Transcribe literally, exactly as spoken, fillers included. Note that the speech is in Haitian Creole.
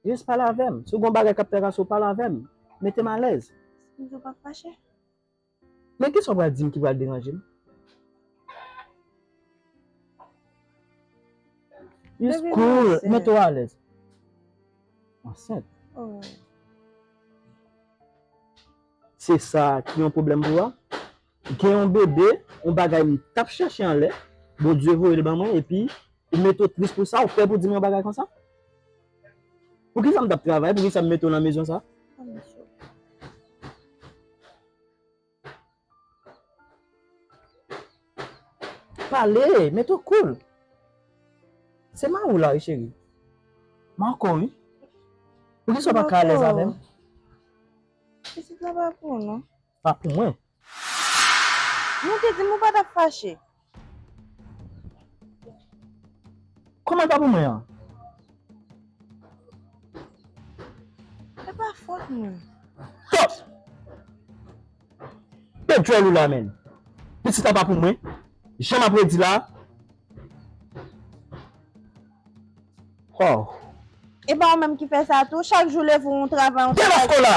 Jis pale avè m. Si w gen yon bagay k ap trakase w, pale avè m. Mete m alèz. Ou pa fache? Men kisa w pral di m ki pral deranje m? Just cool, mete w alèz. Ansent. Se sa ki yon pwoblèm pou ou a? Gen yon bebe, yon bagay m t ap chèche anlè, Bondye voye l ban mwen, epi ou mete w tris pou sa, ou pè pou di m yon bagay konsa? Poukisa m t ap travay? Poukisa m mete w nan mezon sa? Pale, mete w cool. Se mari w la, wi, cheri. Marco, wi. Poukisa w pa ka alèz avè m? Pitit la pa pou ou, non. Pa pou mwen. Mwen te di m ou pa t ap fache. Kòman l pa pou mwen an? E pa fòt mwen. Stop! Pèd djòl ou la, menn. Pitit la pa pou mwen. Jan m ap redi la. Oh. E pa ou menm ki fè sa tou? Chak jou leve ou travay, ou travay. Demaske w la!